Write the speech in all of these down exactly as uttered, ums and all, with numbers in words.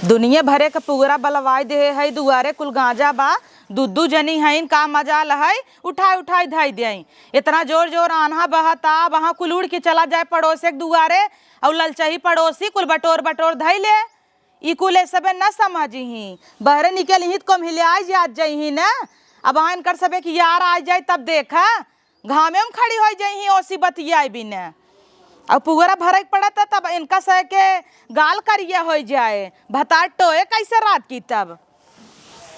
दुनिया भरे के पुगरा बलवाई देहे है दुआरे, कुल गांजा बा, दू दू जनी हईन, का मजाल है, उठाई उठाई धई देई। इतना जोर जोर आन्हा बहता, वहाँ कुल उड़ के चला जाए पड़ोसी के दुआरे, और ललचही पड़ोसी कुल बटोर बटोर धई ले। ई कुल ए सबे न समझिही, बहरे निकलिही त कोम्हिलियाई जात जइही न। अब वहाँ इनकर सबे के यार आ जाए तब देखा, घामे में खड़ी होइ जइही ओसी बतियाए बिना। अब पुअरा भरे के पड़त है, तब इनका सह के गाल करिया होइ जाए। भतार टोए कैसे रात की तब?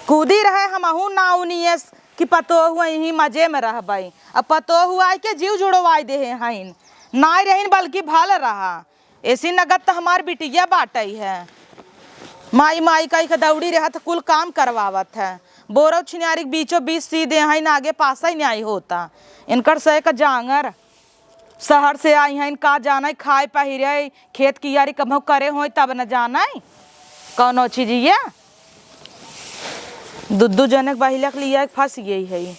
कूदी रहे हमहू नाउनियस कि पतोहु यहीं मजे में रहबई। अब पतोहु आए के जीव जुड़वाई देहे हईन। नाई रहीन बल्कि भल रहा। ऐसी नगद त हमार बिटिया बाटई है। माई माई कही के दौड़ी रहत, कुल काम करवावत है। बोरौ छिनारी के बीचों बीच सी दे हईन, आगे पासा ही न्याय होता। इनकर सह का जांगर। शहर से आई हईन, का जाने खाए पहिरे, खेत कियारी कभौ करे होई तब न जाने कौनो चीजिया। दू दू जने के बहिला के लिया के फंस गई है।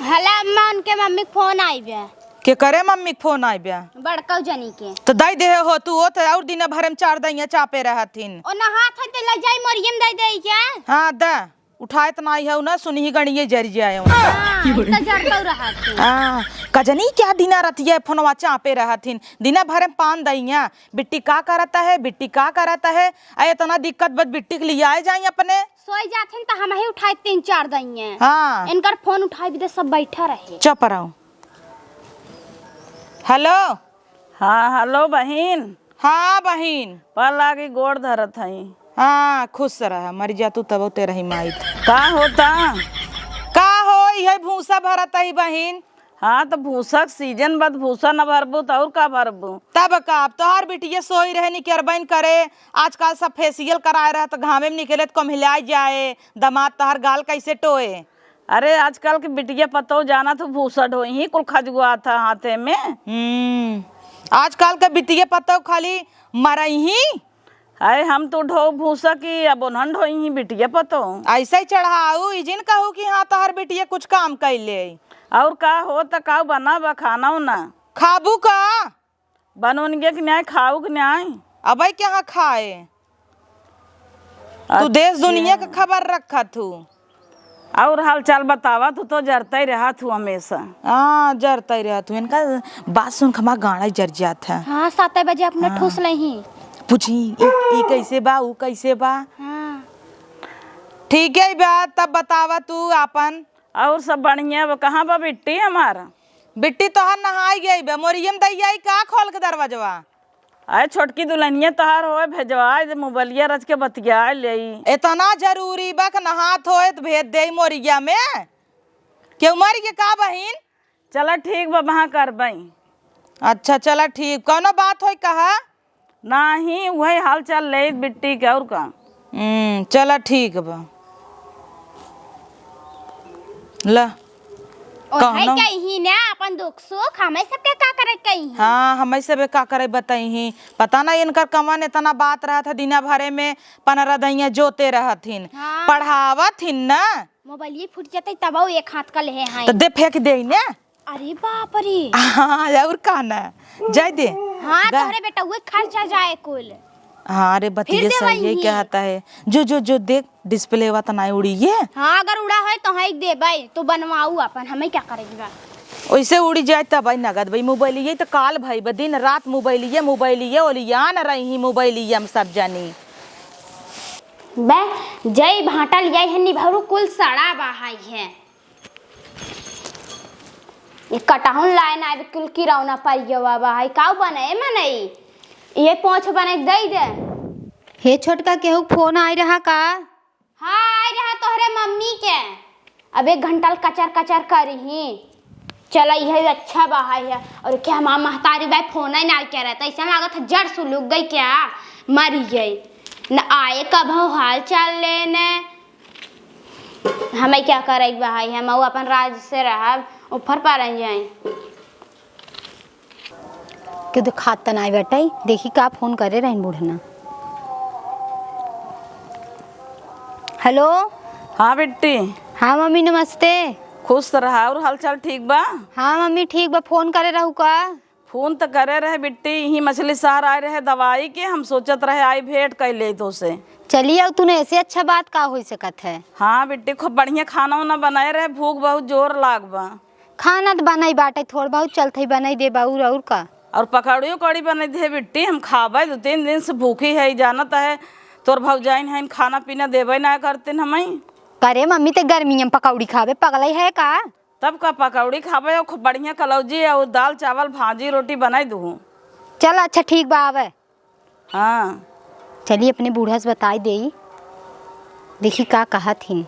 हला अम्मा, उनके मम्मी के फोन आई बे। के करे मम्मी के फोन आई बे? बड़कऊ जनी के। तो दई देहे हो तू, वो तो और दिन भर में चार दइया चापे रहथिन। ओ नहात है तो ले जाई मोरियम दे दे के। हाँ द। उठाए त नाई है ना, सुनही गणिये जरि जाए। हाँ, हम तो जरतौ रहत ही। हाँ, कजनी क्या दिना रतिया फोनवा चापे रहथिन, दिना भर में पान दइया, बिट्टी का करत है, बिट्टी का करत है, आ इतना दिक्कत बद बिट्टी के लियाए जाई अपने। सोई जाथिन त हम ही उठाए तीन चार दइया। हाँ। इनकर फोन उठाए भी दे, सब बैठा रहे। चुप रहो। हेलो। हाँ, हेलो बहिन। हाँ बहिन। पा लागी गोड़ धरत हई। हाँ, खुश रह, मरि जा तू तब ते रही माइत। का होता? का होई है, भूसा भरत हई बहिन। हाँ, त भूसा के सीजन बा, त भूसा न भरबू त और का भरबू? तब का, अब तोहार बिटिया सोई रहे, निकरबैन करे, आजकल सब फेसियल कराए रहत, घामे में निकले त कोम्हिलाए जाए, दमाद तोहार गाल कैसे टोए? अरे, आजकल के बिटिया पतोह जानत हो, भूसा ढोई ही कुल खजुआत है हाथे में। हम्म, आजकल के बिटिया पतोह खाली मरई ही। अरे, हम तो ढो भूसा की, अब उन्हन ढोई ही बिटिया पतोह। ऐसे ही चढ़ाऊ, ई जिन कहू कि हाँ, तोहर बिटिया कुछ काम कैले। और का हो, त का बना बा खाना उना? खाबू का? बनोनिया के न्याय, खाऊ के न्याय। अबे के यहाँ खाए। तू देश अच्छा। दुनिया के खबर रखत हू। और हाल चाल बतावा, तू तो जरते रहत हू हमेशा। हाँ, जरते रहत हू। इनका बात सुन के हमार गाड़ा जर जात है। हाँ, सात बजे अपना हाँ। ठूस लही। पूछी, ई, ई कैसे बा, ऊ कैसे बा? हाँ। ठीक है बा, तब बतावा तू आपन। और सब बढ़िया बा। कहाँ बा बिट्टी हमार? बिट्टी तोहार नहाई गई बा, मोरियम दई आई का खोल के दरवाजवा? अरे छोटकी दुल्हनिया तोहार होए, भेजवाए दे, मोबाइलिया रच के बतियाए लेई। इतना जरूरी बा कि नहात होए त भेज देई मोरिया में। केहू मरि के का बहिन? चला ठीक बा, वहाँ करबई। अच्छा चला ठीक, कौनो बात होई कहा? नाही, उहे हाल चाल लेइत बिट्टी के, और का? हम्म, चला ठीक बा। ला, ओढ़ाई कहनो। कही ना अपन दुख सुख, हमें सबके का करे कही। हाँ, हमें सबे का करे बताई ही। पता ना इनकर कमन इतना बात रहत है, दिना भरे में पनरह दइया जोते रहत हिन, हाँ। पढ़ावत हिन ना। मोबाइल फूट जाते तब एक हाथ का लेहे हैं। तो दे फेंक दे ने। अरे बाप रे। हाँ, और का ना, जाए दे। हाँ, गा- तोहरे बेटा उहे खर्चा जाए कुल। हाँ, अरे फिर बतिये देवई सही है, ही। कहता है। जो, जो, जो देख, डिस्प्ले वा त नाई उड़ी ये। हाँ, अगर उड़ा है तो हाँ, एक देबई, तो बनवाऊ अपन, हमें क्या करेगी बा? ओइसे उड़ी जाए तब भाई नगद भाई मोबाइलिये तो काल भाई बा, दिन रात मोबाइलिये, मोबाइलिये, ओलियान रही ही मोबाइलिये हम सब जानी। बे, जय भाटा लिया है निभरू कुल सड़ा बहाई है। ये कटहुन लाए ना, अभी कुल किरौना परियवा बा है। काऊ बने, ए मनई? ये पोंछ बने के दई दे। हे छोटका, केहू के फोन आइ रहा का? हाँ, आइ रहा तोहरे मम्मी के। अब एक घंटा ल कचर कचर करिही। चला, इहे अच्छा बा है। और क्या हमार महतारी बाई फोन ही ना करे, तो ऐसा लागत है जड़ सुलुक गई क्या, मरी गई। न आए कबहू हाल चाल लेने। हमें क्या करे के बा है, हम अपन राज से रहब, ऊपर पर जाए। के देखात त नाई बटई, देखी का फोन करे रहन बूढ़ना। हेलो। हाँ बिट्टी। हाँ मम्मी नमस्ते। खुश रहा, और हाल चाल ठीक बा? हाँ मम्मी ठीक बा, फोन करे रहू का? फोन त करे रहे बिट्टी, यहीं मछली शहर आए रहे दवाई के, हम सोचत रहे आई भेंट कइ लेई तोसे। चली आउ, तूने ऐसे अच्छा बात का होइ सकत है? हाँ बिट्टी, खूब बढ़िया खाना उना बनाए रहे, भूख बहुत जोर लाग बा। खाना त बनाई बाटे, थोड़ बहुत चलत ही बनाई देबा, अउर, अउर का? अउर पकौड़ी उकौड़ी बनाई दे बिट्टी, हम खाबे, दो तीन दिन से भूखी है, जानत है तोर भौजाइन है, खाना पीना देबे ना करतिन हमई। करे मम्मी, ते गर्मी में पकौड़ी खाबे, पगलई है का? तब का पकौड़ी खाबे, अउर खूब बढ़िया कलौजी अउर दाल चावल भाजी रोटी बनाई दूँ। चल अच्छा ठीक बा, आवे। हाँ। चली अपने बूढ़ा से बताई देई, देखी का कहत हिन।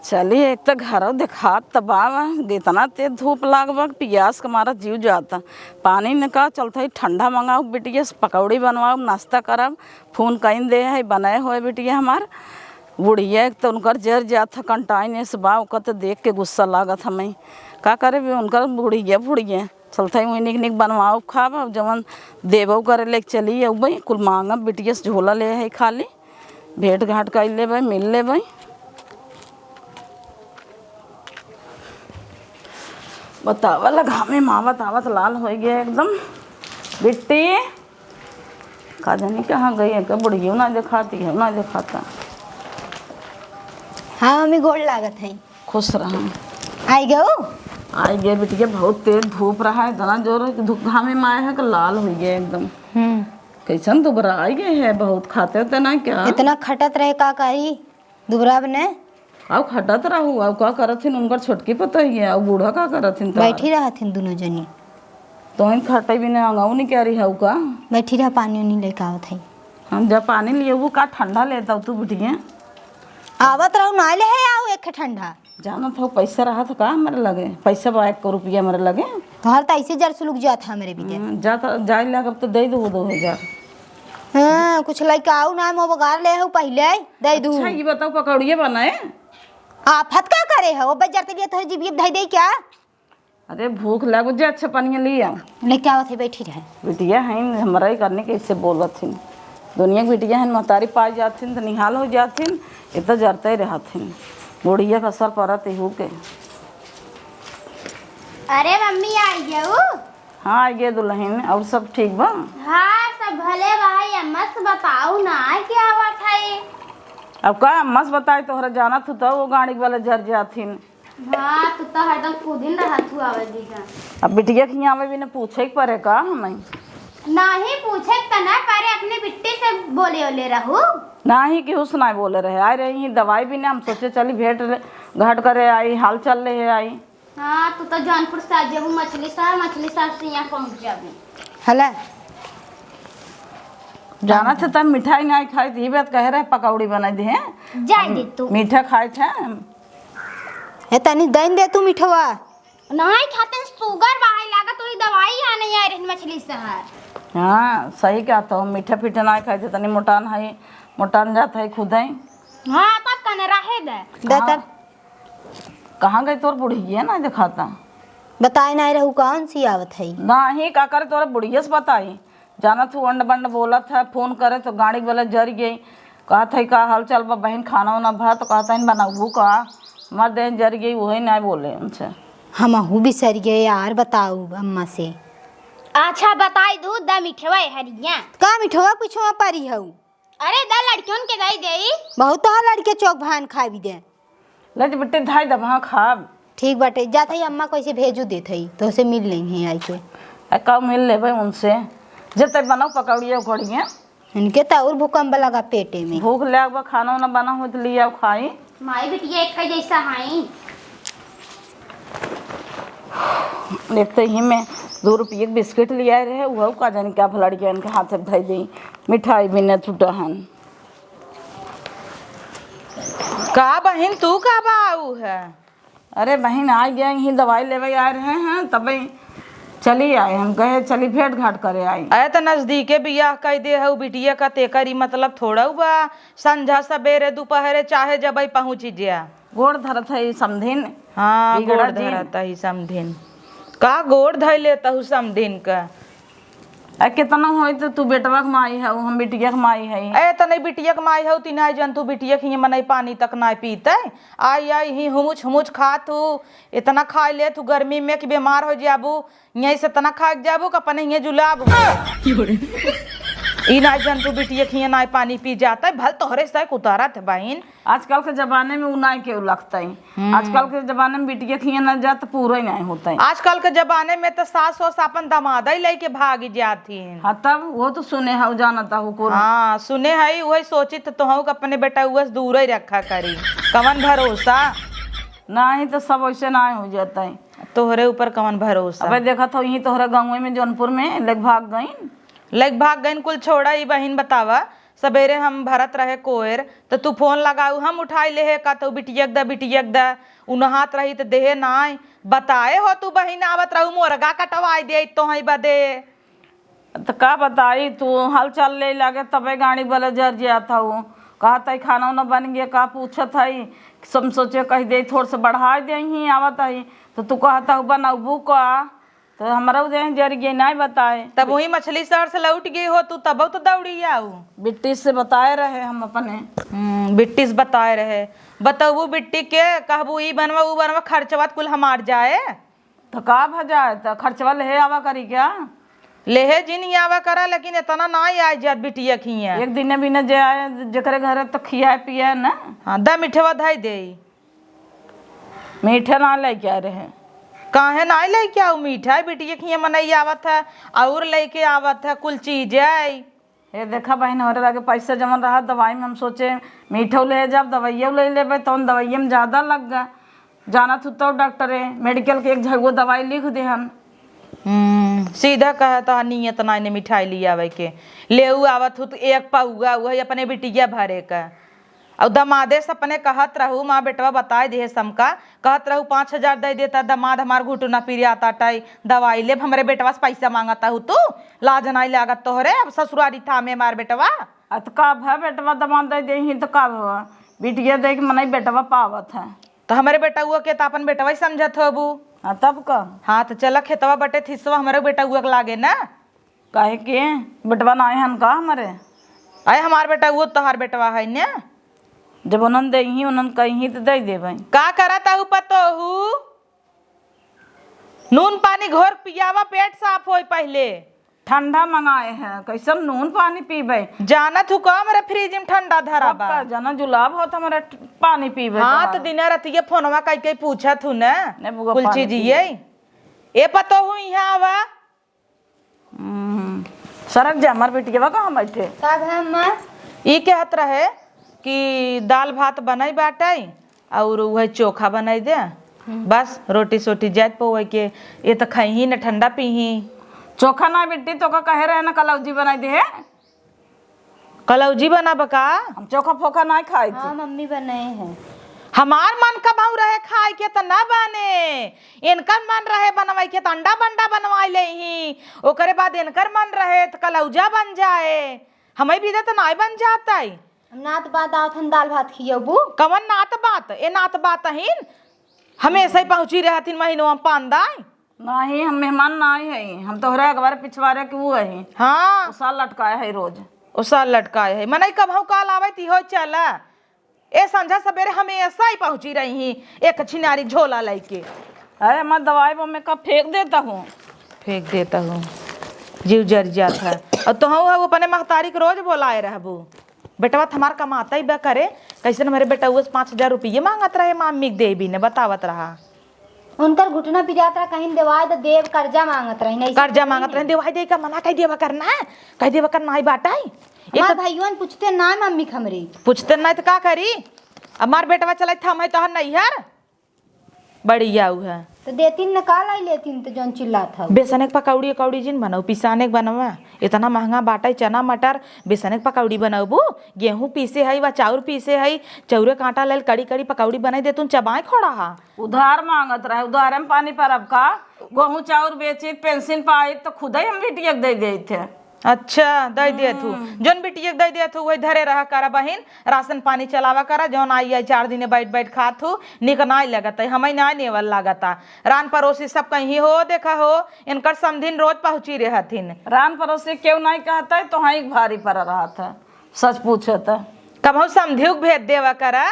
चली एक त घरौ देखात त बा, बा, इतना तेज धूप लाग बा, पियास के मारा जीव जाता। पानी न का चलत है, ठंडा मंगाऊ बिटिया से, पकौड़ी बनवाऊ, नाश्ता करब, फोन कइन दे है, बनाए होए बिटिया हमार। बुढ़िया एक त उनकर जर जात है, कंटाइन से बा, ओकर त देख के गुस्सा लागत हमें। का करे बे उनकर बुढ़िया, बुढ़िया। चलत है, वही निक निक बनवाओ खाब, अब जवन देबो करे लेके चली अउबे, कुल मांगब, बिटिया से झोला ले है खाली, भेंट घाट कइ लेबे, मिल लेबे। बतावा ला, घामे में आवत आवत लाल होइ गया एकदम। बिट्टी, का जानी कहाँ गई है, का बुढ़ियो ना देखाती है, ना देखाता। हाँ मम्मी, गोड़ लागत है। खुश रहा। आई गऊ? आई गए बिटिया, बहुत तेज धूप रहा है, इतना जोर धूप घामे में आए है कि लाल होइ गए एकदम। हम्म। कैसन दुबरा आई गए है, बहुत खाते होते ना क्या? इतना खटत रहे, का करी, दुबरा बने। अउ खटत रहू, अउ का करत हिन उनकर छोटकी पतोहिया, अउ बूढ़ा का करत हिन तोहार? बैठी रहत हिन दुनो जनी। तोहिन खटे बिना अंगऊ नहीं क्या रही हऊ का? बैठी रह, पानी उनी लेके आवत है। हम जब पानी लिए, वो का ठंडा लेता तू बिटिया? आवत रहू, ना ले है, आओ एक ठंडा। जानत हो, पैसा रहत का हमरे लगे? पैसा बा, एक रुपया हमरे लगे। तोहर त ऐसे जर सुलुक जात है हमरे बीते। हम्म, जा त, जाए लाग, अब तो दे दो दो हजार। हाँ, कुछ लइका आऊ ना, मोबगार ले हो पहिले, दे दू। अच्छा, ये बताओ, पकौड़िए बनाए? आफत का करे हो? बस जरते लिए तोहरे जीभिए धई दे क्या? अरे, भूख लागो, जे अच्छा पनिया लिया। लेके आवत है, बैठी रहे। बिटिया है, हमरा ही करने के इससे बोलत हिन। दुनिया के बिटिया है, महतारी पाई जात हिन, तो निहाल हो जात हिन, इतना जरते रहत हिन। बुढ़िया का असर परत इहू के। अरे मम्मी, आई गऊ? हाँ, आई गए दुल्हन, और सब ठीक बा? हाँ, सब भले भाई, अम्मा से बताऊ ना, क्या हुआ था ये? अब का अम्मा से बताई, तोहरा जानत हो तो वो गाड़ी वाला जर जाथिन। हाँ, तू तो हरदम खुदिन रहत हु आवे दीदा। अब बिटिया के हियाँ आवे बिना पूछे के परे का हमें? नहीं पूछे के त ना परे, अपने बिट्टी से बोले ओले रहू। नहीं, केहू से नहीं बोले रहे, आए रही ही दवाई बिना, हम सोचे चली भेंट ले, घाट करे आई, हाल चल ले है आई। हाँ, तू तो जौनपुर से आ जेबू, मछली शहर, मछली शहर से यहाँ पहुँच जाबू। हला। जाना थे तब मिठाई नहीं खाई, तो ये बात कहे रहे पकौड़ी बनाई दे, हैं? जाए दे तू। मीठा खाए थे। ए, तनी दैन दे तू मिठवा। नहीं खाते, sugar बढ़े लागत, वही दवाई यहाँ नहीं आ रही मछली शहर। हाँ, सही कहत हो, मीठा पीठा नहीं खाए थे, तनी मोटान है, मोटान जात है खुद ही। हाँ, तब कने रहे दे। दे हाँ। तब। कहाँ गई तोर बुढ़िया, ना देखाता? बताए नाहीं रहू, कौन सी आवत है? नाहीं, का करे तोरे बुढ़िया से बताई? जानत हूँ, अंड बंड बोलत है, फोन करे तो गाड़ी वाला जर गई। कहत है, "का हाल चाल बा बहिन, खाना वाना भा?" तो कहत है, "बनाऊ का?" हमार देह जर गई, वही नाहीं बोले उनसे। हमहू बिसर गए यार, बताऊ अम्मा से। अच्छा, बताई दू, द मिठवा है हरिया। का मिठवा पिछवा परी हऊ? अरे, द लड़कियों के दई देई। बहुत तो लड़के चौक भान खाबी दे। ले जे बिट्टी धाई दब, हाँ, खाब। ठीक बाटे, जात हई अम्मा कैसे भेजू देत हई, तोहसे मिल लेंगे आई के। ए, का मिल लेबे उनसे? जते बनाओ पकौड़िया उकौड़िया। इनके त और भूकंप लगा पेटे में। भूख लाग बा, खाना वाना बना हो तो ले आओ खाई। माई बिटिया एक जैसा हई। एक तो ही में दो रुपये के बिस्किट ले आए रहे, वह का जाने क्या भलड़िया इनके हाथ से धई दी, मिठाई भी न छूटा हन। का बहिन, तू का बाऊ है? अरे बहिन, आ गया, यहीं दवाई लेवे आ रहे हैं, तबे चली आए। हम कहे, "चली भेंट घाट करे आई।" अरे, त नजदीके बियाह कई दे हऊ बिटिया का, तेकर ई मतलब थोड़ा बा, संझा सबेरे दोपहरे चाहे जबई पहुँची ज्या। गोड़ धरत है ई समधिन। हाँ, बिगड़ा गोड़ जिन। धरत है ई समधिन। का गोड़ धई लेत हऊ समधिन का? आ, केतना होई त तू बेटवा के माई हऊ, हम बिटिया के माई हई। ए, त नहीं बिटिया के माई हऊ, ती नाई जन तू बिटिया के हियां मनई पानी तक नाई पीतै। आई, आई, ही हुमुच, हुमुच खात हू, एतना खाई लेत हू गर्मी में कि बेमार होइ जाबू, यहीं से एतना खाइ के जाबू कि अपने हियां जुलाबू। ई नाई जन तू बिटिया के हियां नाई पानी पी जातै, भल तोहरे से कुतारत बहिन। आजकल के जमाने में उ नाई केहू लगतै। हम्म। आजकल के जमाने में बिटिया के हियां ना जा त पूरा ही नाई होतै। आजकल के जमाने में त सास ओस आपन दमादै लइके भागि जात हिन। हाँ, तब वो तो सुने हऊ, जानत हऊ कुल। हाँ, सुने हई, उहै सोचित तोहऊ के अपने बेटउआ से दूरै रखा करी। कवन भरोसा? नाहीं त सब ओइसे नाई होइ जातै। तोहरे ऊपर कवन भरोसा? अबे देखत हऊ, यहीं तोहरे गाँवे में, जौनपुर में, लेके भाग गइन। लेके भाग गइन, कुल छोड़ा, ई बहिन बतावा, सबेरे हम भरत रहे कोयर, त तू फोन लगाऊ, हम उठाई लेहे, कहतऊ, "बिटिया के द, बिटिया के द।" उ नहात रही त देहे नाय। बताए हो तू बहिन, आवत रहू, मोरगा कटवाई देइत तोहई बदे। त का बताई, तू हलचल लेइ लागे, तबे गाड़ी बले जर जात हऊ। कहत हई, "खाना उना बन गया का?" पूछत हई, हम सोचे कहि देई, थोड़ से बढ़ाई देइहीं, आवत हई, त तू कहत हऊ, "बनउबू का?" त हमरउ देह जरि गइ, नाहीं बताए। तब वही मछली शहर से लौटि गइ हो तू, तबउ त दौड़ी आऊ। बिट्टी से बताए रहे हम अपने। हम्म, बिट्टी से बताए रहे। बतउबू बिट्टी के, कहबू ई बनवा, ऊ बनवा, खर्चवा त कुल हमार जाए। त का भ जाए, त खर्चवा लेहे आवा करी का? लेहे जिन आवा करा, लेकिन एतना नाहीं आइ जात बिटिया खिया। एक दिने बिने जे आए, जेकरे घरे त खियाए पियाए न। हाँ, द मिठवा धइ देई। मीठा ना लइके आए रहे। काहे नाहीं लइके आऊ मीठा? बिटिया खिया मनई आवत है, अउर लइके आवत है कुल चीज आई। ए देखा बहिन, हमरे लगे पैसा जमन रहा दवाई में, हम सोचे मीठो ले जाब, दवाइयो ले लेबे, तौन दवाइये में ज्यादा लग गा। जानत हू तो डॉक्टरे मेडिकल के एक झगुआ दवाई लिख देहन। हम्म, सीधा कहत ह, नियत नाहीं ने मिठाई लियावे के। लेउ आवत हू त एक पउआ, उहइ अपने बिटिया भरे का। अउ दमादे से अपने कहत रहू, माँ बेटवा बताइ देहे समका, कहत रहू, "पाँच हजार दइ देता दमाद, हमार घुटना पिरात आटइ, दवाई लेब, हमरे बेटवा से पैसा माँगत हू तू, लाज नाहीं लागत तोहरे, अब ससुरारी थामे हमार बेटवा।" अ, त का भ बेटवा दमाद दइ देही त का भ, बिटिया दइ के मनई बेटवा पावत है। त हमरे बेटउआ के त अपन बेटवा ही समझत होबू। हाँ, तब का? हाँ, त चला खेतवा बटे थिसवा हमरे बेटउआ के लागे ना। काहे के? बेटवा नाहीं हन का हमरे? अरे हमार बेटउआ तोहार बेटवा है ने। जब उन्हन देइहीं, उन्हन कइहीं त दइ देबइ। का करत आहू पतोहू? नून पानी घोर पियावा, पेट साफ होई पहिले। ठंडा मंगाए हैं, कइसन नून पानी पीबइ? जानत हू का हमरे फ्रिज में ठंडा धरा बा। का जना जुलाब होत हमरे ठ-, पानी पीबइ हाँ, तोहार। त दिना रतिया फोनवा कइ कइ पूछत हू न। ने बुआ कुल पानी चीज पीबइ। ये। ए पतोहू इहाँ आवा। हम्म, सरक जा, हमार बिटिया कहाँ बैठे? का भा अम्मा? ई कहत रहे कि दाल भात बनइ बाटइ अउर उहइ चोखा बनइ दे। हम्म। बस रोटी सोटी जाइत पवइ के, ये त खइहीं न ठंडा पीहीं। चोखा ना बिट्टी, तोका कहे रहे न कलौजी बनइ दे। कलौजी बनाबा का? हम चोखा फोखा नाहीं खाइत। हाँ, मम्मी बनाए हैं। हमार मन कबहूँ रहे खाए के त ना बने, इनकर मन रहे बनवाए के त अंडा बंडा बनवाए लेइहीं, ओकरे बाद इनकर मन रहे त कलौजा बन जाए, हमइ बिदे त नाहीं बन जातइ। हम नात बात आवत हन दाल भात खियबू। कवन नात बात? ए नात बात अहिन, हमेशा ही पहुँची रहथिन महीनवा में पाँच दाई। नाहीं, हम मेहमान नाहीं हई, हम तोहरे अगवारे पिछवारे के ऊ हई। हाँ। ओसार लटकाए हई रोज। ओसार लटकाए हई, मनई कबहूँ काल आवै त इहो चला। ए संझा सबेरे हमेशा ही पहुँची रही ही एक छिनारी झोला लइके। अरे हमार दवाई बा में का फेंक देता हूँ। फेंक देता हूँ, जीव जरि जात है। अउर तोहूँ है अपने महतारी के रोज बोलाए रहबू। बेटवा त हमार कमातइ बा करे, कइसन हमरे बेटउआ से पाँच हजार रुपये माँगत रहे, मामी के देबी ने बतावत रहा। उनकर घुटना पिरात रहा, कहीं देवाई द देब, कर्जा माँगत रही, नहीं कर्जा माँगत रही, देवाई दे का मना कइ देबा करना, कइ देबा करना ही बाटइ। हमार एक भइयन पूछते ना मम्मी के हमरे। पूछते ना त का करी? हमार बेटवा चलत था, हम है तोहर नैहर। बढ़िया उ है। त देतीन न का लाई लेतीन त जौन चिल्लात हऊ। बेसने के पकौड़ी अकौड़ी जिन बनाऊ, पिसाने के बनवा। इतना महँगा बाटइ चना मटर, बेसने के पकौड़ी बनउबू? गेहूँ पीसे हई वा चाउर पीसे हई, चाउरे काँटा लेल कड़ी कड़ी पकौड़ी बनाइ देतुन, चबाए खोड़ा हा। उधार माँगत रहे, उधारे में पानी परब का? गेहूँ चाउर बेचित, पेंसिन पाइत त खुदइ हम बिटिया के दइ देइत है। अच्छा, दइ देत हू। हम्म। जौन बिटिया के दइ देत हू, वही धरे रहा करा बहिन, राशन पानी चलावा करा, जौन आई, आई चार दिने बैठ, बैठ खात हू, निक नाई लगत है, हमें नाई नेवल लागता। रान पड़ोसी सब कहीं हो, देखा हो, इनकर समधिन रोज पहुँची रहथिन। रान पड़ोसी केहू नाई कहता है, तो हाँ, एक भारी पड़ रहा था, सच पूछे तो। कबहू समधियो के भेज देवा करा,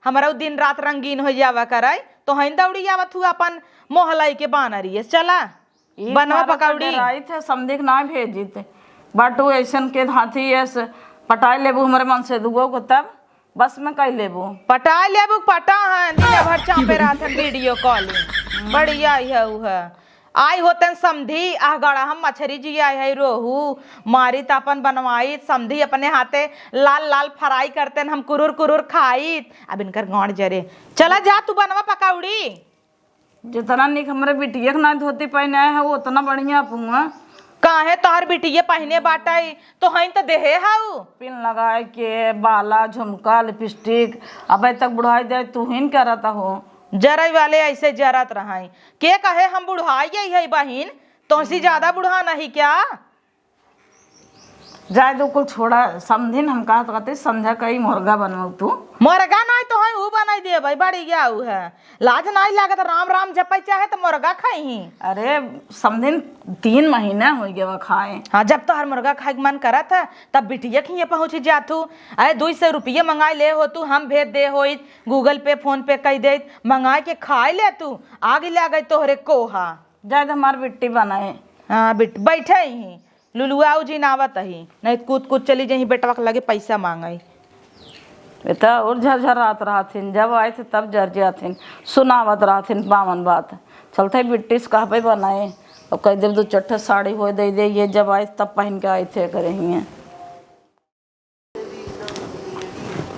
हमरा उ दिन रात रंगीन हो जावा करा, तो हईन दौड़ी आवत हू अपन मोहलाई के बानरिये, चला। ई बनवा मारा पकौड़ी। डराई थे, समधी के ना भेजित। बाटू ऐसन के हाथी एस पटाई लेबू हमरे मन से दुगो को, तब बस में कई लेबू। पटाई लेबू, पटा हन, दिन भर चापे रहत हन video calling। बढ़िया ही है उ है। आई होतन समधी, आह गड़ा हम मछरी जी आई है, रोहू मारी त अपन बनवाई, समधी अपने हाथे लाल लाल fry करतन, हम कुरुर कुरुर खाई। अब इनकर गांड जरे। चला जा तू बनवा पकौड़ी। जितना निक हमरे बिटिया के ना धोती पहने है, वो उतना बढ़िया पुआ। काहे तोहर बिटिये पहिने बाटइ, तो हईन त देहे हऊ। पिन लगाए के, बाला, झुमका, lipstick, अबे तक बुढ़ाई जाए तू ही न करत हो। जरई वाले ऐसे जरत रहई। के कहे हम बुढ़ाई गई है बहिन, तोहसी ज्यादा बुढ़ा नहीं क्या? जाए दो कुल छोड़ा, समधिन हम कहत कहते संध्या कई मुर्गा बनवाऊ तू। मुर्गा नहीं तो है, ऊ बनाई देबे, बड़ी गया ऊ है। लाज नाई लागत, राम राम जपै चाहे त मुर्गा खाई ही। अरे समधिन, तीन महीना होइ गवा खाए। हाँ, जब तोहर मुर्गा खाए के मन करत है, तब बिटिया के हियाँ पहुँच जातू। अरे दुई सौ रुपये मंगाई ले हो तू, हम भेज दे होई, Google Pay, PhonePe कई दे, मंगाई के खाई ले तू। आग लागे तोहरे कोहा। जाए दे हमार बिट्टी बनाए। हाँ बिट-, बैठे ही। लुलुआऊ जिन आवत ही, नहीं कूद कूद चली जही बेटवा के लगे पैसा मांगई। बेटा और झरझरात रहथिन, जब आए थे तब जर जाथिन, सुनावत रहथिन बावन बात। चलते बिट्टी से कहबे बनाए, और कह देब दो चट्ठा साड़ी होए दे दे, ये जब आए तब पहन के आए थे करे हियाँ।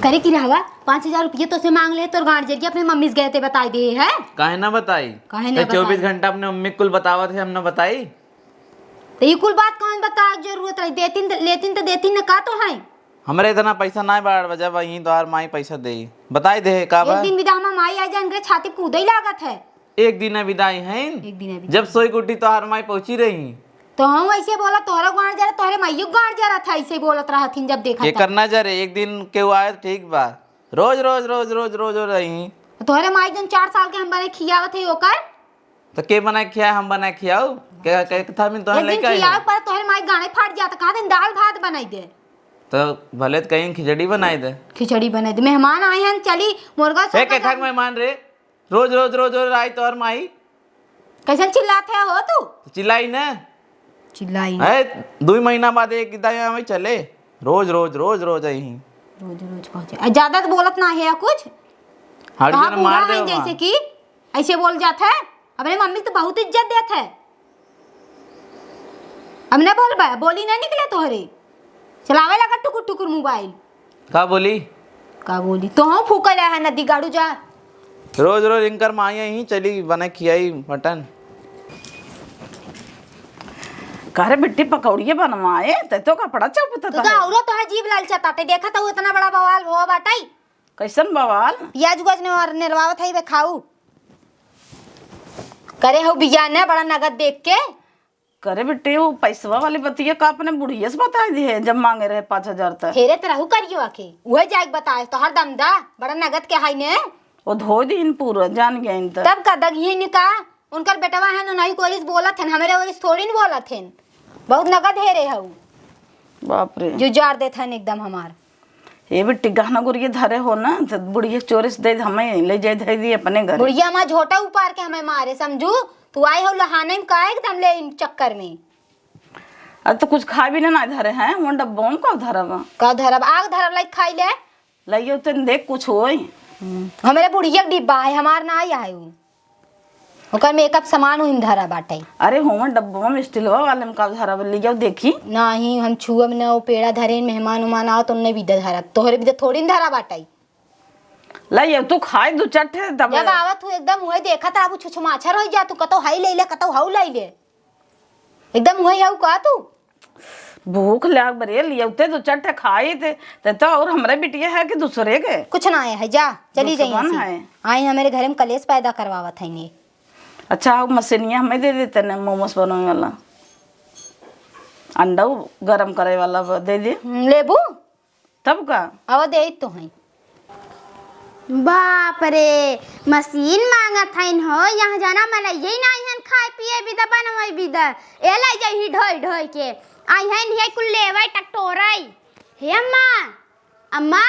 करे की रहवा, पाँच हजार रुपये तो से मांग ले, तोर गांड जरिया अपने मम्मी से गए थे बताई दे है। काहे ना बताई? काहे ना ते चउबीस बताई? घंटा अपने मम्मी कुल बतावत है, हम ना बताई? तो ये कुल बात कौन बता जरूरत रही? देतीन त, लेतीन त देतीन न का तो है? हमरे इतना पैसा नाई बाड़ बजा, वहीं तोहार माई पैसा दे। बताई दे, का एक बा? दिन विदा हमार माई आ जाए, इनके छाती कूदे ही लागत है। एक दिन विदाई है। एक दिन विदाई। जब सोई गुटी तोहार माई पहुंची रही। तो हम ऐसे बोला, तोहरा गांड जरा, तोहरे माइयो गांड जरा था, ऐसे बोलत रहथिन जब देखा ये था। करना जरे, एक दिन केहू आए तो ठीक बा। रोज, रोज, रोज, रोज, रोज, रोज रही। तोहरे माई जन चार साल के हम बने खियावत है ओकर। तो के बनाए खियाए, हम बनाए खियाऊ? के, के, के था मिन तोहरे एक दिन लइका खियाए आइले। पर तोहरे माई गाने फाट जाता, कहा दिन दाल भात बनाई दे। तो भले तो कहीं खिचड़ी बनाई दे। खिचड़ी बनाई दे, मेहमान आए हैं, चली मुर्गा ए, सब के का थाक मेहमान रे? रोज, रोज, रोज, रोज आई तोहर माई। कैसन चिल्लात है हो तू? तो चिल्लाई ना। चिल्लाई ना। है, दुई महीना बाद एक दाई आवे चले। रोज, रोज, रोज, रोज आई ही। रोज, रोज पहुंचे। आ, ज्यादा तो बोलत ना है या कुछ? हर कहाँ जन बूढ़ा मार है देवा। जैसे कि ऐसे बोल जात है? अपने मम्मी तो बहुत इज्जत देत है। अब न बोल बा, बोली न निकले तोहरे। चलावे लगा टुकुर टुकुर mobile। का बोली? का बोली? तो हम फूके रहा है नदी गाड़ू जा। रोज रोज इनकर माई ही चली बने खियाई मटन। का रे बिट्टी पकौड़िए बनवाए, ते तो कपड़ा चौपत तू तो है। औरत है जीभ लाल चताते, देखा तो इतना बड़ा बवाल हुआ बाटई। कैसन बवाल? प्याज उआज ने-, नेरवावत है बे खाऊ। करे हो बिया ने बड़ा नगद देख के। करे बेटे, वो पैसवा वाली बतिया का अपने बुढ़िया से बताई दी है, जब मांगे रहे पाँच हजार तक? हेरे त रहू करियो आके, उहे जाइके बताए, तोहर दमदा, बड़ा नगद के हाई ने। वो धो दीन पूरा, जान गइन त। तब का दगिये निका, उनकर बेटवा है न, नहीं कोरिस बोलत हन, हमरे ओरिस थोड़ी न बोलत हन। बहुत नगद हेरे हऊ। बाप रे। जो जार देत हन एकदम हमार। ए बेटी, गहना गुरिया धरे हो ना, त बुढ़िया चोरी से दे दे, हमें ले जाए धरे दी अपने घर। बुढ़िया माँ झोटा उपार के हमें मारे, समझू? तू आई हो लहाने में का एकदम ले इन चक्कर में। अरे तो कुछ खाए भी ना, ना धरे हैं, वो डब्बा में का धरब? का धरब? आग धरब, लाई खाई ले। लाइयो तन देख कुछ होई। हम्म, हमरे बुढ़िया के डिब्बा है, हमार ना आया है उ। ओकर makeup सामान उहिम धरा बाटे। अरे, होवन डब्बा में, स्टीलवा वाले में का धरा बा, ले जाओ देखी। नाही, हम छुअब न, ओ पेड़ा धरे, मेहमान उमान आओ तो उन्ने बिदा धरा, तोहरे बिदा थोड़ी न धरा बाटे। ला, ये तू खाए दू चट्टे तब। जब आवत हूँ एकदम उहे देखत रहबू, छुछमाछर होई जा तू, कतौ हई ले ले, कतौ हऊ ले ले। एकदम उहे हऊ का तू? भूख लाग बरे, लियौते दो चार ठे खाई थे, ते तो और हमरे बिटिया है कि दूसरे के? कुछ ना आया है, जा, चली जाइए दुश्मन ऐसी। है। आई हमारे घर में कलेश पैदा करवावत है ने। अच्छा, आओ मशीनिया हमें दे देते ने मोमोस बनावे वाला। अंडा गरम करे वाला ब-, दे दे। हम्म, लेबू? तब का? आवा दे तो है। बाप रे, मशीन मांगत हइन हो, यहाँ जाना मन यही ना हइन खाए पिए बिदा बनवाई बिदा। ए लाई जाई ढोई ढोई के। आई हइन हे कुल लेवई टकटोरई। हे अम्मा, अम्मा,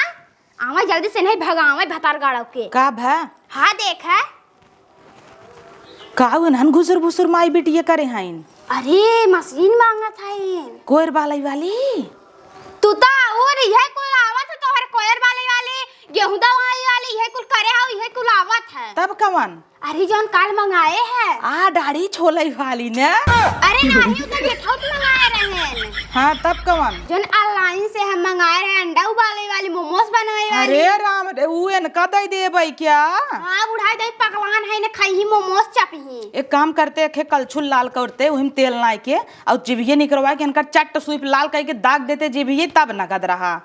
आवा जल्दी से नहीं भगावे भतार गाड़व के। का भा? हाँ देख है। का उन्हन घुसुर भुसुर माई बिटिया करे हइन? अरे मशीन मांगत हइन। कोयर बालई वाली? तू तो और इहे कुल आवत है तोहर कोयर बालई वाली, गेहूं दवाई वाली, इहे कुल करे हो, इहे कुल आवत है। तब कवन? अरे जौन काल मंगाए है। आ दाढ़ी छोलई वाली ने? अरे नाही, उ तो जेठौत मंगाए रहे। हाँ, तब कवन? जौन online से हम मंगाए रहे, अंडा उबाले वाली, मोमोज बनवाए वाली। अरे राम रे, उ इनका दे देबै क्या? हाँ, बुढ़ाई दे पकवान है ने, खाई ही मोमोज चपही। एक काम करते, एखे कलछुल लाल करते, उहिम तेल नाई के, और जिभिये निकरवा के इनका चट्ट सुई पे लाल करके दाग देते, जिभिये तब नगद रहा।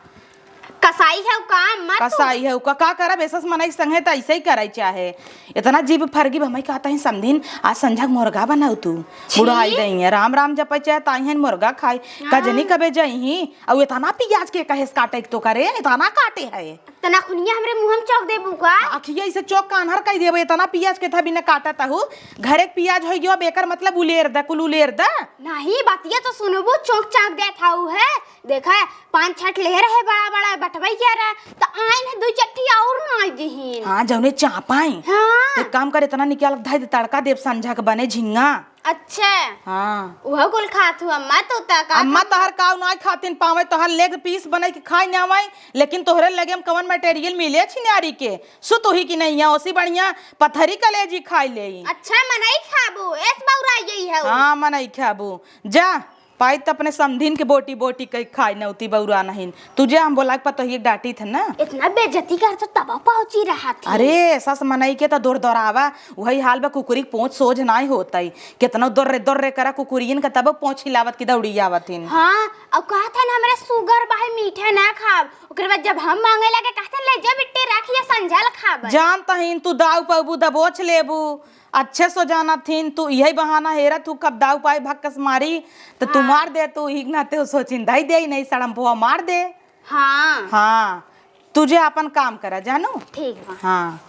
कसाई है का अम्मा तू? कसाई है का, का करब? ऐसा मनई संगे त ऐसे ही करे चाहे। इतना जीभ फरगी, हमई कहता ही समधिन, आज संझा के मुर्गा बनाऊ तू। छी। बुढ़ाई दई है, राम राम जपे चाहे ताई है मुर्गा खाई। हाँ। कजनी कबे जई ही, और इतना पियाज के कहे से काटे तो करे, इतना काटे है। तना खुनिया हमरे मुंह में चौक देबू का? आखिया इसे चौक कान्हर कह देबे, इतना पियाज के था बिना काटा तहु। घरे के पियाज होई गयो, अब एकर मतलब उलेर द, कुल उलेर द। नहीं, बतिया तो सुनबू, चौक चाक देत हऊ है। देखा, पाँच छठ ले रहे बड़ा बड़ा, बटवाई क्या रहा, तो आइन है दुई चट्टी और ना आई दिहीन। हाँ, जौने चापाई। हाँ। तो एक काम कर, इतना निकाल के धई दे, तड़का देब संझा के बने झिंगा। अच्छा। हाँ। उहो कुल खात हूँ अम्मा, तू ता का अम्मा, खात? तोहर काऊ नाई खातिन पावे, तोहर leg piece बने के खाई ना आवे, लेकिन तोहरे लगे हम कवन material मिले छिनारी के? सुत हुई कि नहीं है, ओसी बढ़िया पथरी कलेजी खाई ले। अच्छा, मनई खाबू, एस बौराई गई है। हाँ, मनई खाबू। जा, पाई त अपने समधिन के बोटी बोटी कई खाई नौती बौरा नहीं। तुझे हम बोला के पतोहिए डांटी थे ना। इतना बेइज्जती कर तो तब पहुंची रहा थी। अरे, सस मनई के तो दौर दौरावा, वही हाल बा, कुकुरी के पोंछ सोझ नाई होतई। केतनो दौर रे, दौर रे करा कुकुरियन का तब पोंछ हिलावत की दौड़ी आवत हिन। हाँ, अब कहत हन हमरे sugar बा है, मीठा ना खाब। ओकरे बाद जब हम मांगे लगे कहत हन, "ले जा बिट्टी, रख या संझल खाब।" जानत हन तू दाऊ पबू, दबोच लेबू। अच्छे से जानत हन तू, इहे बहाना हेरत हू, कब दाऊ पाई भक्कस मारी, त तू हाँ। मार दे, तू ही नाते हो सोचिन, धई दे, नहीं सड़म पोहा मार दे। हाँ। हाँ, तुझे अपन काम करा, जानू? ठीक बा। हाँ,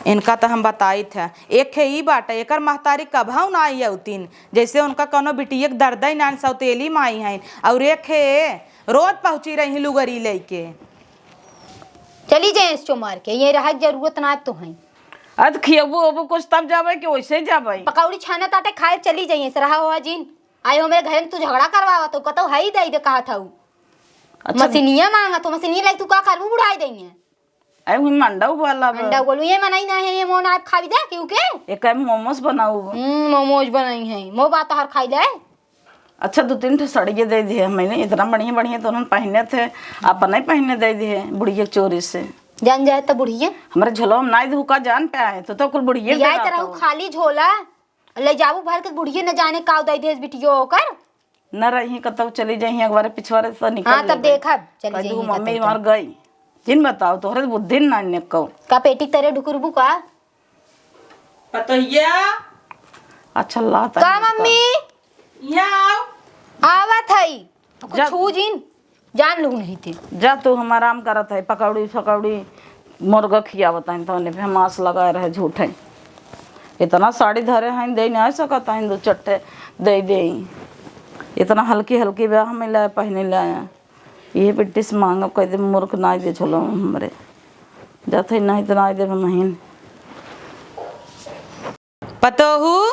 इनका त हम बताइत है। एक है ई बाटे, एकर महतारी कभऊ ना आई अउतीन, जैसे उनका कौनो बिटिये के दर्दई नान सौतेली माई हैं, और एक है रोज पहुँची रही लुगरी लेके। चली जाए इसको मार के, ये रहे के जरूरत ना तो है। अरे त खियबू ओबू कुछ तब जाबे कि वैसे जाबे? पकौड़ी छाने ताटे खाए चली जाइए, से रहा हुआ जीन। आए हो मेरे घर में तू झगड़ा करवावा तो कतौ है ही दे दे कहा था। अच्छा। मशीनिया मांगा तो मशीनिया लाई तू का करबू बुढ़ाई देंगे। अरे हुई मंडा उबाला बा। मंडा बोलू ये मनाई ना है, ये मोन आप खावी दे क्यों के? एक है मोमोज बनाऊ। हम्म, मोमोज बनाई है। मो बात हर खाई ले। अच्छा, दो तीन ठो सड़िए दे दिए मैंने, इतना बढ़िया बढ़िया तो उन्होंने पहने थे, अपने पहने दे दिए बुढ़िया के चोरी से। जान जाए तो बुढ़िया। हमारे झोलवा में नाई धुका जान पे आए, तो, तो कुल बुढ़िया के पियाई तो रहू रहता हो। खाली झोला, ले जाबू भर के बुढ़िया न जाने का दे दे बिटियो ओकर। न रही कतौ चली जाई, एक बार पिछवारे से निकल हाँ, तब लेबे। देखब, चली कह दू, जाई "मम्मी कतौ मर तो।" गई।" जिन बताओ, तोहरे बुद्धि ना निको। का पेटी तरे ढुकुरबू का? पतोहिया। अच्छा, ला तनी का रुका। मम्मी? यहाँ आओ। आवत हई। कुछ जा। छू जिन, जान लू नहीं थे। जा तू, हम आराम करत है, पकौड़ी, फकौड़ी, मुर्गा खियावत हैं, तो उन्हें पे हम आस लगाए रहे, झूठ है। इतना साड़ी धरे हैं, दे नहीं सकत हैं, दो चट्टे दे दे। इतना हल्की, हल्की बा, हमें लाए, पहने लाए। ये पिट्टी से मांगब, कह दे, "मूर्ख नाई दे छोलो हमरे।" जात है, "नहीं तो नाई दे, बहिन।" पतोहू।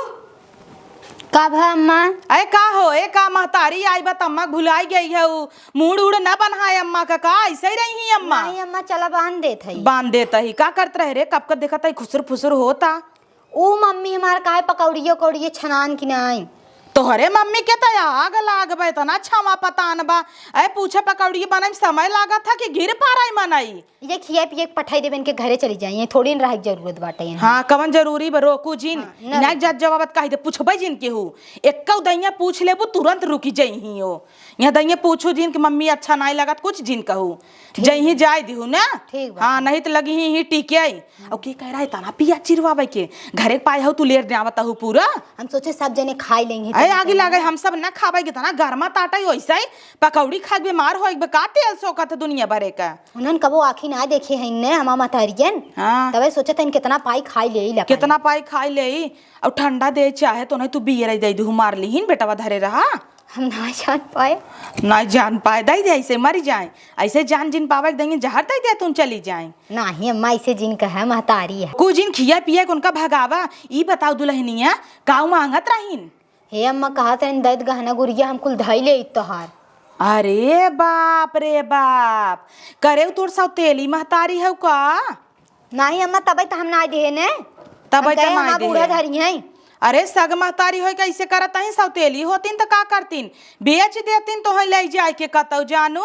का भा अम्मा? अरे का हो, ए का महतारी आई बा, त अम्मा भुलाई गई है, उ मूड उड़ न बनाए अम्मा का, का ऐसे ही रही है अम्मा? नहीं अम्मा, चला बांध देत हई। बांध देत ही, का करत रहे रे, कब का देखत है खुसुर फुसुर होता। ऊ मम्मी हमार काहे पकौड़ियो कौड़ियो छनान की नाई? तोहरे मम्मी के त आग लाग बा, इतना छावा पतान बा। अरे पूछे पकौड़ी बनाई में समय लागत है कि गिर पाराई मनई? ये खिया पिए के पठाई देबे इनके घरे चली जाई, ये थोड़ी न रहे के जरूरत बाटे यहाँ। हाँ, कवन जरूरी बा, रोकू जिन। हाँ, न इनाक रोकू। जात जवाबत कही दे, पूछबे जिन केहू। एक्कौ दैया पूछ लेबू, तुरंत रुकी जइही हो। यहाँ दैया पूछू जिन कि मम्मी अच्छा नाई लागत, कुछ जिन कहू। ठीक। जइही जाए दिहू ना। ठीक बा। हाँ, नहीं तो लगी ही, ही टीके आई। और के कह रहा है, "तना पिया चिरवावे के, घरे के पाए हो, तू लेर दे आवत हूँ पूरा।" हम सोचे सब जने खाई लेंगे, ए, आगी लागे, हम सब ना खाबे, कितना गरमा ताटा ही वैसे ही पकौड़ी खा के बीमार होइबे, का तेल सोकत दुनिया भरे का। उन्हन कबो आँखी ना देखे हैं ने हमार महतारियन। हाँ। तबे सोचत हन कितना पाई खाई ले ला कितना पाई खाई ले, और ठंडा दे चाहे तो नहीं तू बियर दे दू, मार लीहिन बेटवा धरे रहा। हम ना जान पाए। ना जान पाए, दे दे, ऐसे मर जाए, ऐसे जान जिन पावे के देंगे, जहर दे दे, तुम चली जाए। नाही अम्मा, ऐसे जिन कहे महतारी है। कुछ जिन खिया पिया के उनका भगावा। ई बताओ दुल्हनिया, काऊ मांगत रहीन? हे अम्मा, कहत रहीन, "दैत गहना गुरिया हम कुल धई ले तोहार।" अरे बाप रे बाप, करे उ तोर सौतेली महतारी हउ का? नाही अम्मा, तबे त हम ना देहे ने। तबे हम त कहे, ना "हमार देहे। बूढ़ा धरी हैं।" अरे सग महतारी होई, कैसे करत हईं? सौतेली होतीन त का करतीन? बेच देतीन तोहई ले जाए के कतौ जानू।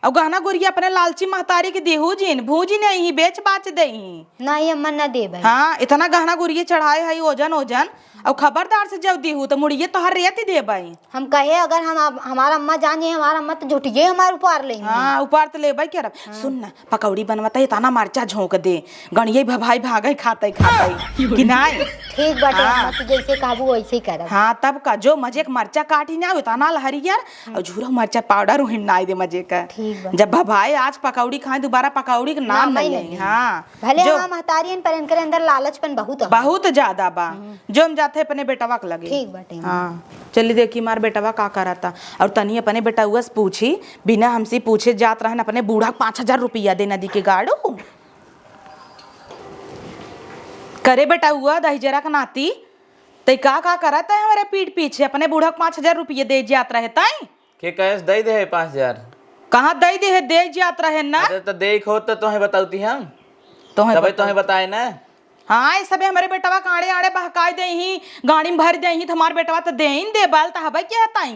अउ गहना गुरिया अपने लालची महतारी के देहू जिन, भूजी नहीं, बेच बाच देही। नाही अम्मा, ना देबै। हाँ, इतना गहना गुरिया चढ़ाए हई, ओजन ओजन, अउ खबरदार से जब देहू त मुड़िए तोहर रेत देबै। हम कहे, अगर हम, हमार अम्मा जान जाए, हमार अम्मा त झुटिए हमार उपार लेंगी। हाँ, उपार त लेबै करब। हाँ। सुन ना, पकौड़ी बनवत है, इतना मरचा झोंक दे, गणिये भभाई भागै खातै खातै, कि नाई? ठीक बाटे, हाँ। अम्मा, तू जैसे कहबू वैसे ही करब। हाँ, तब का, जो मजे के मरचा काटी ना, उतना लहरियर, और झूरा मरचा पाउडर उहिन नाई दे मजे का। ठीक बा। जब भभाई आज पकौड़ी खाए, दोबारा पकौड़ी के नाम ना, नहीं नहीं लेंगे। हाँ। भले जो हमार महतारी हन, पर इनकरे अंदर लालचपन बहुत है। बहुत ज्यादा बा। हम्म। जो हम जाते अपने बेटवा के लगे। ठीक बाटे। हाँ। चली देखी मार बेटवा का करता। और तनी अपने बेटउआ से पूछी, बिना हमसे पूछे जात रहन अपने बूढ़ा के पाँच हजार रुपया दे नदी के गाड़ू। करे बेटउआ दहिजरा के नाती, तै का का करत है हमरे पीठ पीछे? अपने बूढ़ा के पाँच हजार रुपये दे जात रहे तै। के कहेस दई दे है पाँच हजार? कहाँ दई दे है? दे जात रहे ना। अरे तो दे होत तो तोहे बताउती हम। तोहे तबे बताउती। तोहे बताए ना। हाँ, ये सबे हमरे बेटवा के आड़े आड़े बहकाई देही, गाड़ी में भर देही, तो हमार बेटवा तो दे ही न दे बाल, तो हबे के हताई।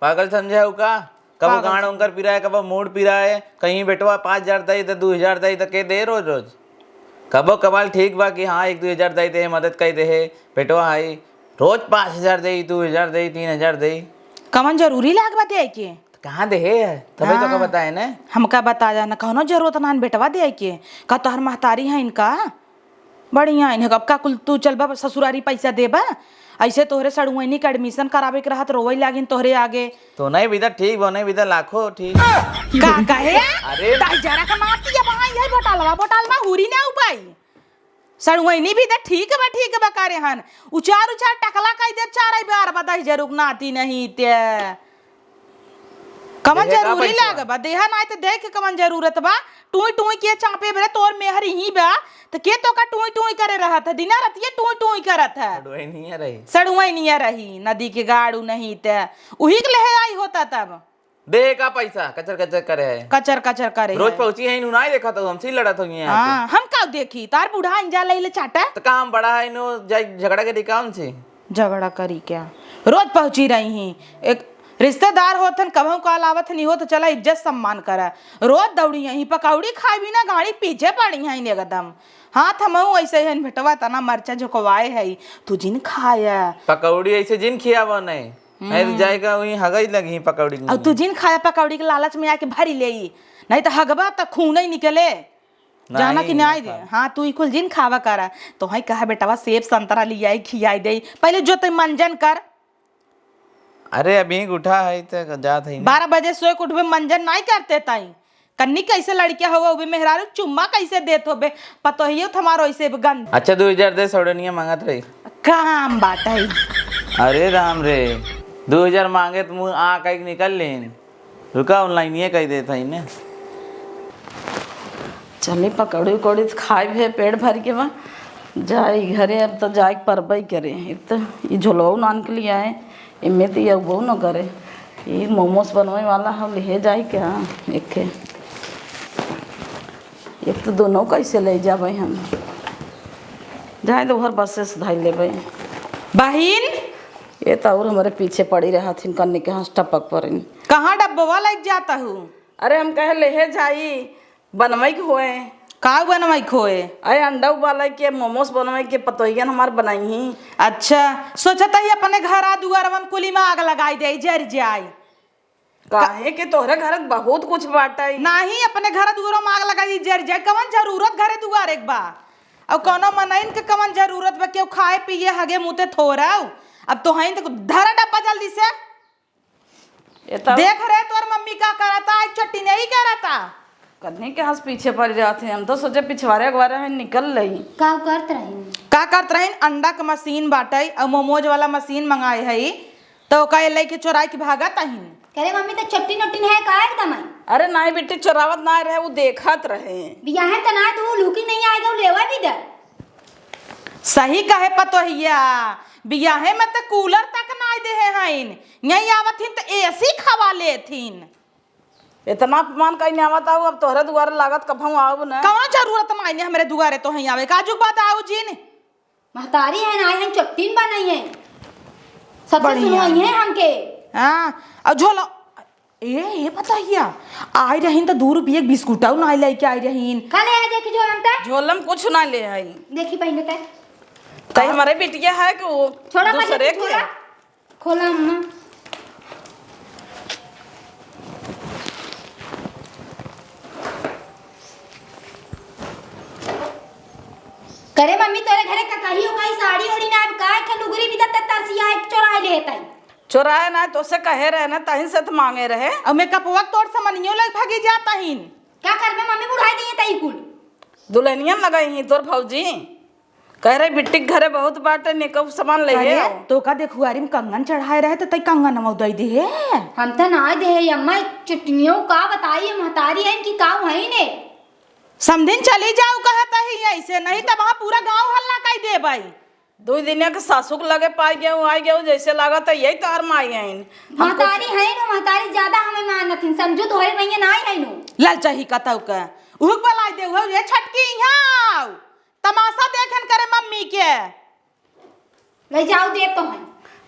पागल समझे हो का? कबो पागल गांड समझे। उनकर पिराए, कबो मूड पिराए, कहीं बेटवा पाँच हजार दई त दू हजार दई त के दे रोज रोज? कबो कबाल ठीक बा कि हाँ, एक दू हजार दई दे, मदद कई दे, बेटवा आई, रोज पाँच हजार दई, दू हजार दई, तीन हजार दई। कवन जरूरी लाग बा दे के? त कहाँ दे है? तबे तो हाँ। का बताए ना। हमका बता जाना, कौनो जरूरत ना बेटवा दे के। का तोहर महतारी है इनका? बढ़िया, इन्हें अब का कुल तू चलबा ससुरारी पैसा देबा? ऐसे तोहरे सड़ुआइनी के admission करावे के रहत, रोवै लागिन तोहरे आगे। तो नहीं बिदा ठीक बा, नहीं बिदा लाखो ठीक। का कहे? अरे। दाई जरा का नाती अब हाँ, यही बोटालवा, बोटालवा हुरी ना उपाई। सड़ुआइनी भी त ठीक बा, ठीक बा करे हन। उचार उचार टकला कई दे चार बार बा दाई जरुक नाती नहीं ते। कवन देहे का जरूरी पैसवा? लाग बा? देहा नाई त देख के कवन जरूरत बा? टूई टूई के चापे बरे तोर मेहर ही बा, त के तोका टूई टूई करे रहत है? दिना रतिये टूई टूई करत है। सड़ुआई नहीं रही। सड़ुआई नहीं रही, नदी के गाड़ू नहीं त उही के लेहे आई होता तब। देहे का पैसा? कचर कचर करे है। कचर कचर करे रोज है। पहुंची है, इन्हू नाई देखा तो हमसे ही लड़त होइए यहाँ पे। हाँ, हम का देखी? तार बूढ़ा इंजा ले ले चाटा। त काम बड़ा है, इन्हू जाई झगड़ा के दिकाउन से। झगड़ा करी क्या? रोज पहुंची रही ही। एक रिश्तेदार होत हन, कभऊ काल आवत हन, इहो तो चला इज्जत सम्मान करा। रोज दौड़ी यहीं, पकौड़ी खाई भी ना, गाड़ी पीछे पड़ी हैं एकदम। हाँ, थमऊ ऐसे ही हन, भेटवा तना मरचा झोंकवाए है, तू जिन खाया। पकौड़ी ऐसे जिन खियावा नहीं, नहीं तो हम्म। जाएगा वहीं हगई लगी पकौड़ी के अब तू नीचे। जिन खाया पकौड़ी के लालच में आके भरी ले, नहीं तो हगबा तो खून ही निकले। जाना नहीं, कि नहीं नहीं दे? खाब। हाँ, तू ई कुल जिन खावा करा। तोहई कहा बेटवा सेब संतरा लियाई, खियाई दे। पहले जो तै मंजन कर। अरे, अभी उठा है त जात है ना। बारह बजे सोए के उठबे, मंजन नाई करते ताई। कन्नी कैसे लड़किया होवे, उबे मेहरारू चुम्मा कैसे देत होबे? पतोहियो त हमारो ऐसे गंद। अच्छा, दो हजार दे, सौडनिया मांगत रही। काम बाटई। अरे राम रे, दो हजार मांगे त मुँह आ कई निकल लेन। रुका, online ये कई देत हई ने। चली, पकौड़ी उकौड़ी त खाइब है, पेट भर के बा। जाई घरे, अब त जाए के परबई करे। एक त ई झोलवा नान के लिए आए, एमे त ई अगबो न करे। ई मोमोस बनवे वाला हम ले जाई क्या? एक, एक त दोनों कैसे ले जाबे हम? जाए तो घर बसे से धाई लेबे। बहिन! ये त और हमारे पीछे पड़ी रहत हिन, कन्नी के हंस टपक परिन। कहाँ डब्बवा लग जाता हूँ? अरे हम कहे लेहे जाई, बनवाई के होए। का बनवाई के होए? अरे अंडा उबाला के, मोमोस बनवाई के, पतोहियन हमार बनाई ही। अच्छा, सोचत ही अपने घरा दुआरवन कुली में आग लगाई दे, जर जाई। काहे के तोहरे घर बहुत कुछ बाटे। नाही, अपने घर दुआरो में आग लगाई, जर जाई। कवन जरूरत घरे दुआरे के बा? अउ कौनो मनइन के कवन जरूरत बा? केहू खाए पिए हगे मुते थोरव, अब तो हईन तो धरा डब्बा जल्दी से। ये तो देख रे तोर मम्मी का करता, आज चट्टी नहीं करता। कन्नी के हंस पीछे पड़ जाते हैं। हम तो सोचे पिछवारे अगवारे हैं निकल लई। का करत रही? का करत रही? अंडा के मशीन बाटई और मोमोज वाला मशीन मंगाए हई, तो ओका ये लइके चोराई के भागत अहिन। करे मम्मी, तो चट्टी नट्टी है का एकदम है? अरे नहीं बेटी, चोरावत ना रहे, वो देखत रहे। बियाहे त ना तू लुकी नहीं आएगा, वो लेवा भी दे। सही कहे पतोहिया, बियाहे में त कूलर तक नाई देहे हईन, यहीं आवत हिन त एसी खवा लेथिन। इतना अपमान कहीं आवत आऊ, अब तोहरे दुआरे लागत कभऊ आऊ न। कौनो जरूरत नाई हमरे दुआरे तो हईं आवे, काजुक बात आऊ जिन। महतारी है ना, आई हैं चट्टीन बनाई हैं, सबसे बढ़िया। सुनवाई हैं हमके। हाँ, और झोला ए, ए पतोहिया, आई रहीन त दू रुपये के बिस्कुटऊ नाई लइके आई रहीन। का ले आए देखी झोलम ते? झोलम कुछ ना ले आई। देखी पहले ते। तई हमारे बिटिया है कि वो छोड़ा पहले दूसरे तू के? छोड़ा। खोला अम्मा। करे मम्मी तोरे घरे ककही ओकही साड़ी ओड़ी ना, अब का एक लुगरी भी त तरसिया एक चोराए लेत आई। चोराए ना, तोसे कहे रहे ना, तहीं से त मांगे रहे। अउ मेकअपवा के तोर समनियो लग भागी जात अहिन। का करबे मम्मी, बुढ़ाई दिए तई कुल। दुल्हनिया लगई ही तोर भौजी। कह रही बिट्टी के घरे बहुत बाटे, मेकअप सामान ले अरे, आओ। तो का देखुआरी में कंगन चढ़ाए रहे त तई कंगन मऊ दई दिहे। हम त ना देहे अम्मा, चटनियों का बताई महतारी है कि का है ने। समधिन चली जाऊ कहत ही ऐसे, नहीं त वहाँ पूरा गाँव हल्ला कई देबई। दुई दिनिया के सासू के लगे पाई गयो, आई गयो, जैसे लागत है यही तोहर माई हईन। हमको महतारी है ना, महतारी ज्यादा हमें मानत हिन, समझू तोहरे भैया ना आई है नो। ललचही कतऊ के। उहुक बलाई दे, उहो ये छटकी यहाँ आऊ। तमाशा देखन करे मम्मी के। ले जाऊ दे तो है।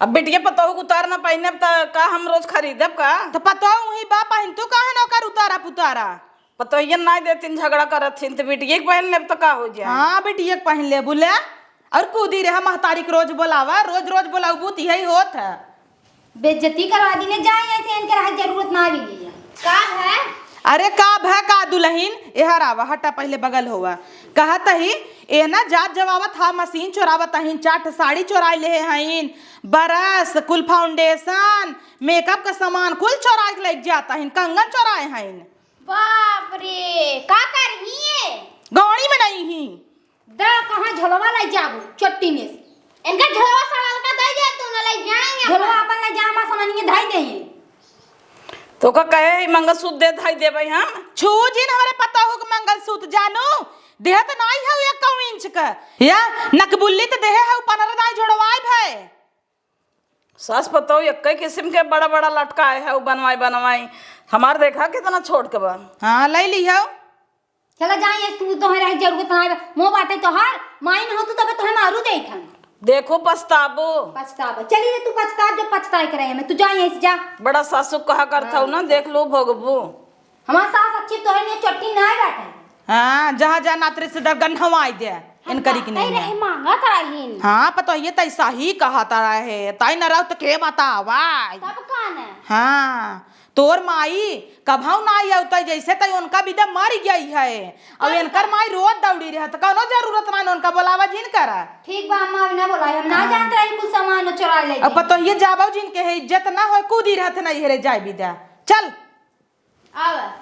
अब बिटिया पतोह के उतार ना पहिने, अब त का हम रोज खरीदब का? त पतोह उही बा, पहिन तू काहे ना ओकर उतारा पुतारा? पतोहियन नाई देतिन, झगड़ा करत हिन, त बिटिये के पहन लेब त का हो जाए? हाँ, बिटिये के पहन लेबू ले। और कूदी रहे महतारी के रोज बोलावा, रोज रोज बोलाऊ बूत यही होत है। बेइज्जती करवा दी ने, जाए ऐसे इनके रहे जरूरत ना भी लिया। का है? अरे का भय का दुलहिन, एहर आवा, हटा पहले बगल होवा। कहत ही, ए ना जात जवावत हा मशीन चोरावत हईन, चार ठे साड़ी चोराई लेहे हईन, बरस, कुल फाउंडेशन, मेकअप का सामान कुल चोराई के लेके जात हईन, कंगन चोराए हईन। बाप रे, का करही ये? गौड़ी में नहीं ही। दा, कहाँ झोलवा लाई जाबू, चट्टी में से? इनका झोलवा सड़ल का दे दे, तू ना लाई जाएंगे झोलवा अपन। अपन लाई जा, हमार सामान ये धाई दे ये। तो का कहे ही मंगलसूत्र दे धाई देबै हम? छू जिन हमरे पतोहू के मंगलसूत्र जानू, देह त नाई है एक इंच का। या नकबुल्ली त देहे है, पनर दाई जोड़वाई भय। सास पतोह एक्के किस्म के बड़ा बड़ा लटकाए है, उ बनवाई बनवाई। हमार देखा कितना छोट के बा। हाँ, ले ली हो। चला जाए, ये तू तो है रही जरूरत ना है। मोह बाटे तोहार, माई न हो तू तबे तोहे मारू देई थन। देखो पछताबो। पछताबो। चली रे तू पछता, जो पछताए के रहे में। तू जा यहीं से जा। बड़ा सासू कहा करत हऊ ना, हाँ। देख लो भोगबो। हमार सास अच्छी तोहे ने चट्टी ना बाटे। हाँ, जहाँ जा नातरे से दर गन्हवाई दे। हम इनकरी की कहते नहीं रहे है। मांगत रहीन। हाँ, पतोहिए त ऐसा ही कहत रहे, ताई न रहो त के बतावा। तब का न? हाँ, तोर माई कभऊ ना आई अवतई, जैसे तई उनका बिदा मर गई है। अब तब इनकर का? माई रोज दौड़ी रहे, त कौनो जरूरत ना न उनका बोलावा जिन करा। ठीक बा अम्मा, अब ना बोलाई, हम ना हाँ। जानत रही कुल सामान चोरा ले अब गई। पतोहिए जाबऊ जिन के है, इज्जत ना होए, कूदी रहत नहीं हेरे जाए बिदा। चल। आवा।